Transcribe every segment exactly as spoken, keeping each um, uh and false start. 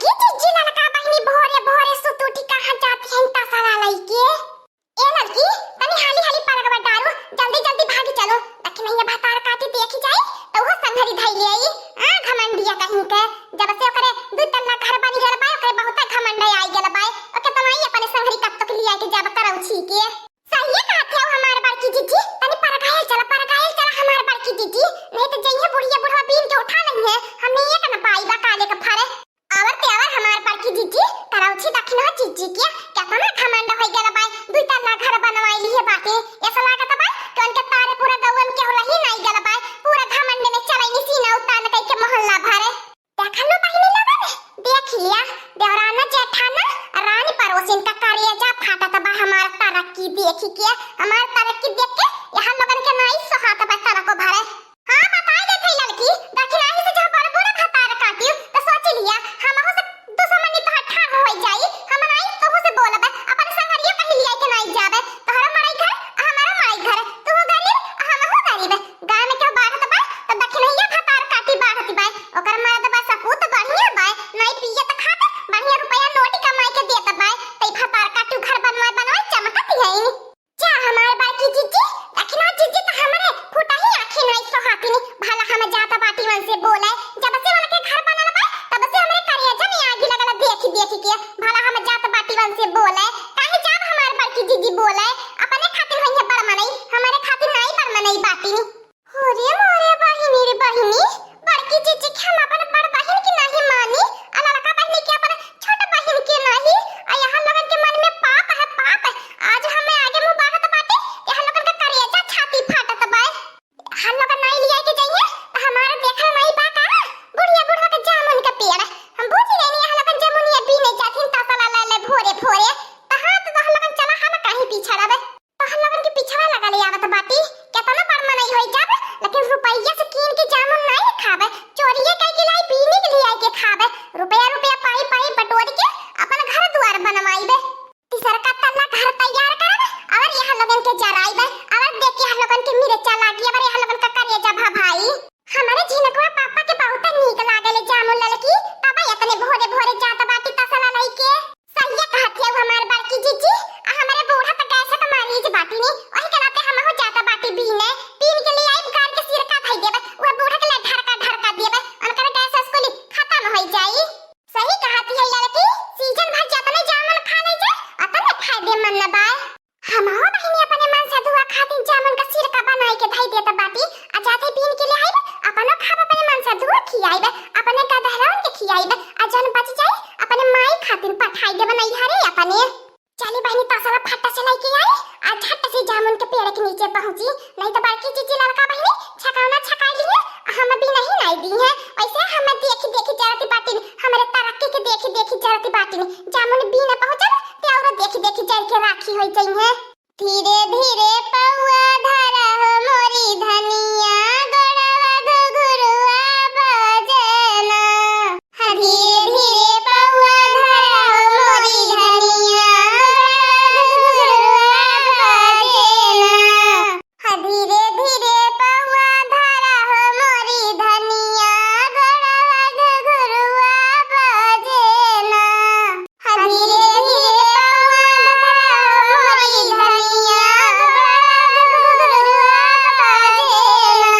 की जीजी ललका बहिनी भोरे भोरे सुत उठी कहाँ जाती हैं तसला लइके? ए ललकी, तनी हाली हाली परगवा डारू, जल्दी जल्दी भागी चलो। दखिनहिया भतार काटी देखी जाई, त उहो संघरी धई ले आई। आ घमंडिया कहीं के, जब से ओकरे दुइ तल्ला घर बन गल बा, ओकरे बहुत घमंड आई गल बा। ओके तनाई अपने संघरी कत्तो के लिया के जब करौछी के। सहिए कहत है हमार बड़की जीजी, तनी परगायल चला, परगायल चला हमार बड़की जीजी, नहीं तो जइहे बुढ़िया बुढ़वा बीन के उठा लइहे, हमने एक न पाई बा काले के फरे। आवर ते आवर हमार बड़की जीजी, करौछी दखिनहा जीजी के, केतना घमंड होई गल बाय, दुई तल्ला घर बनवाई लिहे बाटे। ऐसा लागत बाय कि उनके तारे पूरा गौवा में केहू रही नाई गल बाय, पूरा घमंड में चलैनी सीना उतान कई के मोहल्ला भरे। देखलू बहिनी लोगन, देख लिया, देवराना जेठाना, रानी पड़ोसिन का करेजा फाटत बा हमार तरक्की देखी के, हमार तरक्की देख के यहाँ लोगन के नाई सोहात बा तरको भरे। हाँ, बताई देत हई ललकी, दखिनही से जब बड़ बुरा भतार काटियो, त सोच लिया, हमहू से दुश्मनी तोहर ठाढ़ होइ जाई, हम नाई तोहू से बोलब, अपन संगरियो कहीं लिया के नाई जाबे, तोहरो मड़ई घर, आ हमरो मड़ई घर, तूहू गरीब, आ हमहू गरीब, गाँव में केहू बाढ़त बा, त दखिनहिया भतार काटी बाढ़त बा, ओकर मर्द बा सपूत बढ़िया बा, नाई पियत खात, बढ़िया रुपया नोट कमाई के देत बा, त ई भतार काटी घर बनवाए बनवाए चमकत हईन। जा हमार बड़की जीजी, दखिनहा जीजी त हमरे फुटही आँखी नाई सोहातिनी, भला हम जात बाटी वनसे बोले, जब से उनके घर बनल बा, तब से हमरे करेजा में आगी लगल देखी देखी के, भला हम जात बाटी वनसे बोले, काहे जाब हमार बड़की जीजी बोले, अपने खातिर होइहे बड़ मनई, हमरे खातिर नाई बड़ मनई बाटिनी। हो रे मोरे बहिनी रे बहिनी, बड़की जीजी के हम अपन बड़ बहिन के नाहीं मानी, आ लड़का बहिनी के अपन छोट बहिन के नाहीं, आ यहाँ लोगन के मन में पाप है, पाप है। आज हमें आगे मुँह बढ़त बाटे, यहाँ लोगन का करेजा छाती फाटत बा। हम लोगन नाई लिया के जाइए, तो हमारा देखल नाई बा का? बुढ़िया बुढ़वा के जामुन का पेड़। हम बूझ गइनी, यहाँ लोगन जमुनिया बीने जाथिन, तसला ले ले भोरे भोरे। तो हाँ, तो हम लोगन चला, हम काहे पीछे रहबे। तोहन लोगन के पिछवा लगल आवत बाटी, केतना बड़ मनई होई जाब, लेकिन रुपइया से कीन के जामुन नाई खाबे, चोरिये कई के लाई बीनी के लियाई के खाबे, रुपया रुपया पाई पाई बटोर के अपन घर दुआर बनवाइबे। तीसरका तल्ला घर तैयार करब, और यहाँ लोगन के जराइबे, और देख यहाँ लोगन के मिर्चा लागी, और यहाँ लोगन का करेजा भभाई। हमारे झिनकवा पापा के बहुत नीक लागल जामुन ललकी, तब इतने भोरे भोरे जात बाटी तसला लइके। सहिए कहत हऊ हमार बड़की जीजी, आ हमरे बूढ़ा त गैस के मरीज बाटी नी, वही के नाते हमहू जात बाटी बीने, बीन के ले आइब, गार के सिरका धई देबे, उहे बूढ़ा के ले ढरका ढरका देबे, उनकर गैस कुली खत्म होई जाई। सही कहत हई ललकी, सीजन भर जतने जामुन खा ले जा, अतने फायदेमंद बा। हमहू बहिनी अपने मनसधुआ खातिर जामुन का सिरका बनाई के धई देत बाटी, आ जाते बीन के ले आइब, अपनो खाब, अपने मनसधुआ खियाइब, अपने गदहरवन के खियाइब, आ जन बच जाई, अपने माई खातिर पठाई देब नैहरे अपने। चली बहिनी, तसला फट्टा से लइके आई, आ झट से जामुन के पेड़ के नीचे पहुँची, नहीं तो बड़की जीजी ललका बहिनी छकौना छकाई ली है, हम बीनही नाई दी है। वैसे हम देखी देखी जरती बाटिन, हमरे तरक्की के देखी देखी जरती बाटिन। जामुन बीन पहुँचल, ते औरो देखी देखी जर के राखी होई जइहें। धीरे धीरे पौआ धरा हो मोरी धनिया, गोड़वा घुघुरुआ बजना। हाँ, धीरे धीरे पौआ धरा हो मोरी धनिया, गोड़वा घुघुरुआ बजना। हाँ, धीरे धीरे पौआ धरा हो मोरी धनिया, गोड़वा घुघुरुआ बजेना। हाँ, धीरे धीरे पौआ धरा हो मोरी धनिया, गोड़वा घुघुरुआ बजेना।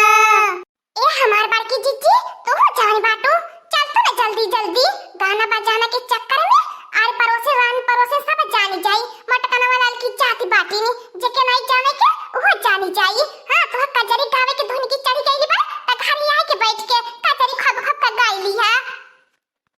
ए हमार बड़की जीजी, तू हो जान बाटू, चल तू ना जल्दी जल्दी। गाना बजाना के चक्कर में आर पड़ोसी, रान पड़ोसी सब जानी जाई। मोटकनवा ललकी जाति बाटिनी, जेके नाई जाने के, उहो जानी जाई। हाँ, तोहर कजरी गावे के धुन की चढ़ी गइली बा, त घरे आए के बैठ के कजरी खब खब कर गाई लिहा।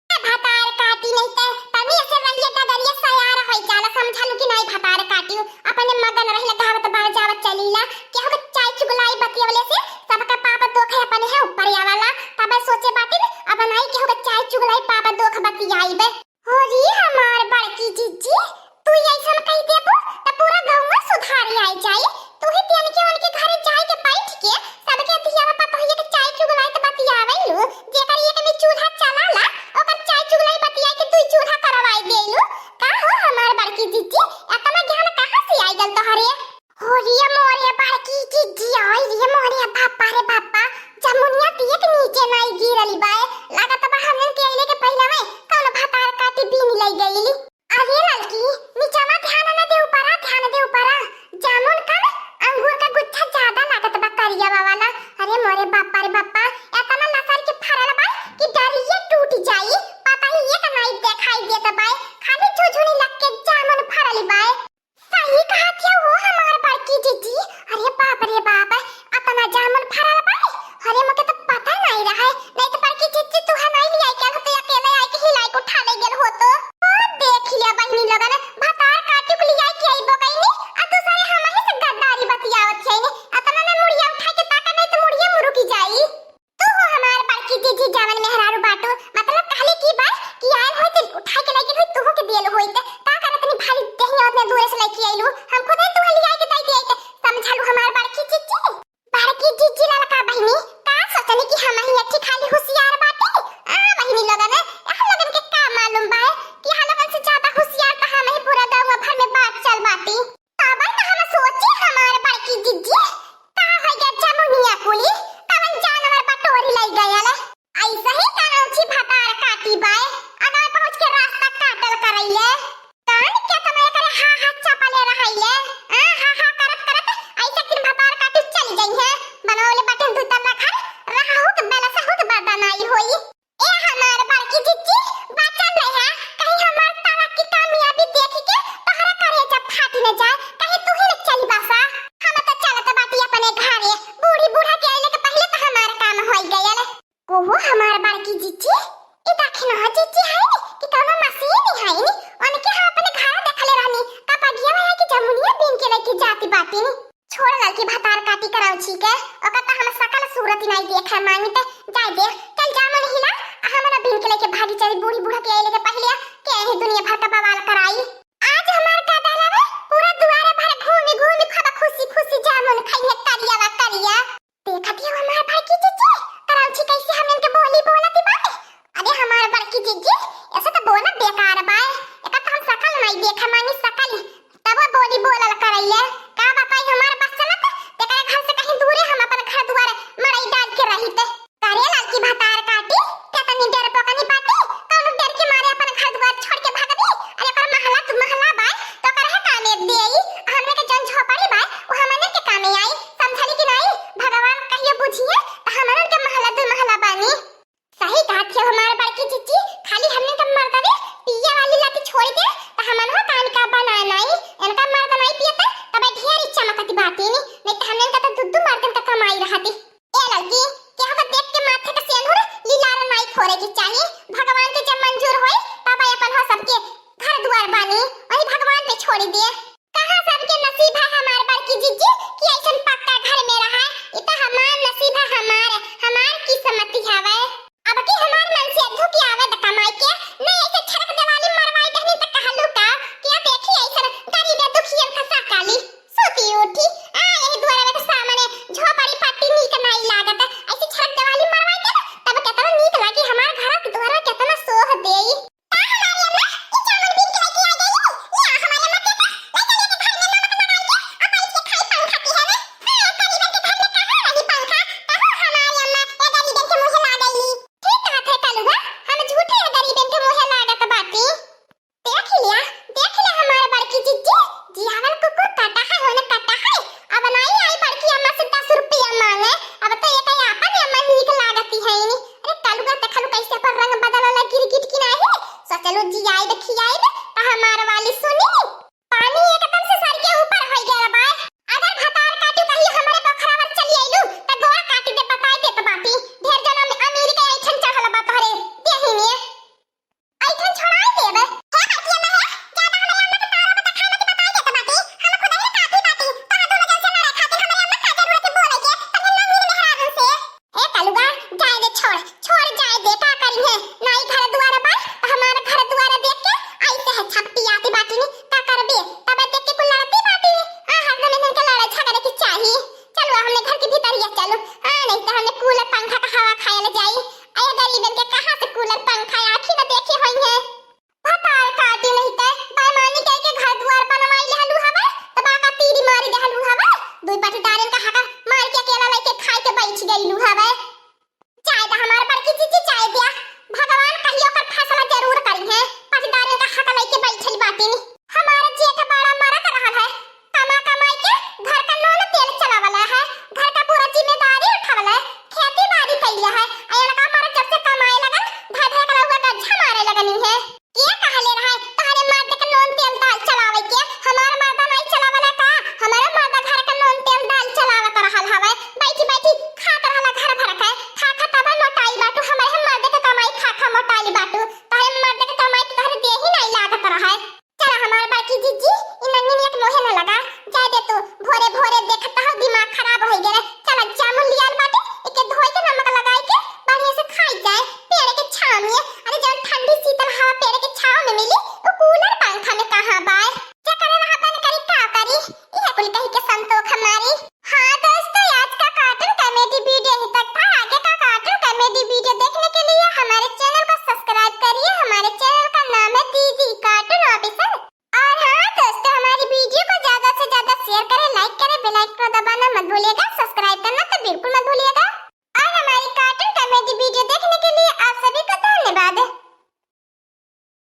ए भतार काटी नहीं ते, तनी ऐसे रहिए त दरिया सयार होई जाला, समझलू कि नाई भतार काटियो। अपने मगन रहिला, गावत बजावत चलीला। केहू के चाय चुगलाई बतियवले से सबका पाप दोख है अपने है ऊपर आवाला। तब सोचे बाटिन, अब नाई केहू के चाय चुगलाई पाप दोख बतियाइबे। हो रे हमार बड़की जीजी, तू ऐसन कह देबू त पूरा गौवा सुधार आइ जाई। तू ही तेन के उनके घरे जाए के बैठ के सबके धियावा पतोहिया के चाय चुगलाई त बतियावे लू, जेकर एक में चूल्हा चलाला, ओकर चाय चुगलाई बतिया के दुई चूल्हा करवाई देलू। का हो हमार बड़की जीजी, एतना ज्ञान कहाँ से आइ गल तोहरे? हो रे मोरे बड़की जीजी, आई रे मोरे बापा रे बापा, जमुनिया देख नीचे नाई गिरली बाए। लागत बा हमन के अइले के पहिला में कौनो ई बाय, अगावे पहुँच के रास्ता काटल करइले। कान के तमरे करे हा हा चपले रहइले। आ, हा हा करत करत ऐसे दिन भतार काटी चली जइहे। बनवले बाटे दू तल्ला घर, रहहु के बेला से हुत बर्दा नाई होई। ए हमार बड़की जिज्जी, बचल रहा, कहीं हमार तरक्की कामयाबी देख के तोहरा करेजा फाटी न जाए, कहीं तू ही न चली बसा। हम तो चलत बाटी अपने घरे, बूढ़ी बूढ़ा के अइले के पहिले तो हमार काम होई गयल। ओहो हमार बड़की जिज्जी, ई दाखिन ह जिज्जी है नी कि कौनो मशीन है नी, उनके हम अपने घर देखले रहनी, का पगिया वाला की जमुनिया बीन के लेके जाती बाटी नी। छोड़ लड़की भतार काटी कराउछी के, ओकर त हम सकल सूरत ही नाई देखे मांगी ते जाए दे, चल जा मन हिला, आ हमरा बीन के लेके भागी चली बूढ़ी बूढ़ा के अइले के पहिले के यही दुनिया भर का बवाल कराई। आज हमार का दहला रे, पूरा दुआरे भर घूमी घूमी खूब खुशी खुशी जामुन खइहे करिया वा करिया। देखत हो हमार बड़की जिज्जी, कराउछी कैसे हम इनके बोली बोलत बाटे। अरे हमार बड़की जिज्जी, ऐसे तो बोला बेकार बाय, एका तो हम सकल नाई देखे मांगी सकल, तब वो बोली बोलल करैले। का बताई हमार बस चलत, तेकरे घर से कहीं दूरे हम अपन घर दुआर मड़ई डाल के रहिते। करे लड़की भतार काटी, केतनी डर पोकनी बाटी, कौनो डर के मारे अपन घर दुआर छोड़ के भागबी? अरे ओकर महला दू महला बाय, तो ओकर है कामे देई, हमने के जौन झोपड़ी बाय, वो हमने के कामे आई, समझली कि नाई? भगवान कहियो बुझिए, तो हमन के महला दू महला बानी। सही कहत है हमार बड़की जिज्जी, खाली हमने का मर्दवे पिए वाली लत छोड़ दे, तो हमन हो कान का बना नाई, इनका मर्द नाई पियता, तबे ढेर चमकत बाटी नी, नहीं तो हमने का तो दू दू मर्दन का कमाई रहती। ए लड़की, केहू का देख के माथे का सेंधुर लीलार नाई फोरे के चाही। भगवान के जब मंजूर होई, तब अपन हो सबके घर दुआर बानी, वही भगवान पे छोड़ी दे। कहाँ सबके नसीब है हमार बड़की जिज्जी कि ऐसन पक्का घर में रहा। इ तो हमार नसीब है, हमार, हमार किस्मती हवे। अब की हमार मन से अद्भु की आवे त कमाई के, नहीं ऐसे छरक दिवाली मरवाई देहनी त कहलू का, क्या देखी ऐसन गरीब दुखियन का साकाली। सोती उठी, आ यही दुआरे के सामने झोपड़ी पट्टी नीक नाई लागत, ऐसी छरक दिवाली मरवाई के तब केतना नीक लागी, हमार घर के दुआरे केतना सोह देई। का हमारी अम्मा, ई जामुन बीन के लेके आ गई? या हमारी अम्मा के तो, ले चलिए के घर में नमक लगाई के, आ बैठ के खाई पंखा की है ना? हाँ, गरीबन के घर में कहाँ रही पंखा? कहाँ हमारी अम्मा, ये गरीबन के मुँहे ला गई। ठीक कहत है कलुआ, हम झूठे ये गरीबन के मुँहे लागत बाटी। देख लिया, देख लिया हमार बड़की जिज्जी, जियावल कुकुर काटा है, होने काटा है। अब नाई आई बड़की अम्मा से दस रुपया मांगे, अब तो एक आपन अम्मा नीक लागती है नी। अरे कलुआ देखलू कैसे अपन रंग बदलला गिरगिट की नाही, सोचलू जियाइब खियाइब त हमार वाली सुनी। पानी एकदम से सर के ऊपर होई गया बा। अगर भतार काटू कहीं हमरे पोखरावर चली आइलू त गोवा काटी दे, बताई देत बाटी। ढेर जना में अमीरी के ऐठन चढ़ल बा तोहरे देही में। ऐठन छोड़ाई देब। हे बड़की अम्मा हे, ज्यादा हमरे अम्मा के तारो बता खाना के बताई देत बाटी। हम खुद ही काफी बाटी। तोहर दोनों जन से लड़े खातिर हमरे अम्मा का जरूरत है बोले के, तनी नंगी मेहरारू से। ए कलुआ, जाए दे, छोड़, छोड़ जाए दे, का करी है? नाई घर दुआर बा, त हमार घर दुआर देख के ऐसे है छपटी आती बाटी नी, का करबे? तब देख के कुल लड़ती बाटी। हाँ, हरदम इनके लड़े झगड़े की चाही। चलो, हमने घर के भीतर ये चलो। हाँ, नहीं तो हमने कूलर पंखा का हवा खाए ले जाई। अरे गरीबन के कहाँ से कूलर पंखा आखी न देखे होई है। भतार काटी नहीं ते, बेईमानी कह के घर दुआर बनवाई लेहलू हवे, तबा का तीरी मारी देहलू हवे। दुई पटीदारन का हका मार के अकेला लेके खाए के बैठ गईलू हवे। जाए दा हमार बड़की जिज्जी, जाए द्या। भगवान कहियो ओकर फैसला जरूर करी है। पटीदारन का हका लेके बैठल बाटी नी। हमार जेठ बड़ा मरद रहल है, कमा कमाई के घर का नून तेल चलावला है, घर का पूरा जिम्मेदारी उठावला है, खेती बाड़ी कइला है। आ इनका मरद जब से कमाए लगल, धर धर के रउआ गज्झा मारे लगनी है। के कहले रहे तोहरे मर्द के नून तेल दाल चलावे के? हमार मर्दा नहीं चलावला का? हमारे मर्दा घर का नून तेल दाल चलावत रहल हवे। बैठी बैठी खात रहला घर भर के। खा खा तब मोटाई बाटू, हमारे हम मर्द के कमाई खा खा मोटाई बाटू। तोहरे मर्द के कमाई तो तोहरे देही नहीं लागत रहे। चला हमार बड़की जिज्जी, ई नंगिनिया के मोहे न लगा, जाए दे तू, भोरे भोरे देखत हो दिमाग खराब हो गए। चला जामुन लियाल बाटे, एके धोई के नमक लगाई के बढ़िया से खाई जाए, पेड़ के छाँव में। अरे जौन ठंडी शीतल हवा पेड़ के छाँव में मिली, वो कूलर पंखा में कहाँ बाय? जे करे रहा बन करी का करी, इहे कुल कही के संतोख मारी। हाँ दोस्तों, आज का cartoon comedy video यहीं तक था। आगे का cartoon comedy video देखने के लिए हमारे channel को subscribe करिए। हमारे channel का नाम है दीदी Cartoon Officer। और हाँ दोस्तों, हमारी video को ज्यादा से ज्यादा share करें, like करें, bell icon को दबाना मत भूलिएगा, subscribe करना तो बिल्कुल मत भूलिएगा। और हमारी cartoon comedy video देखने के लिए आप सभी को धन्यवाद।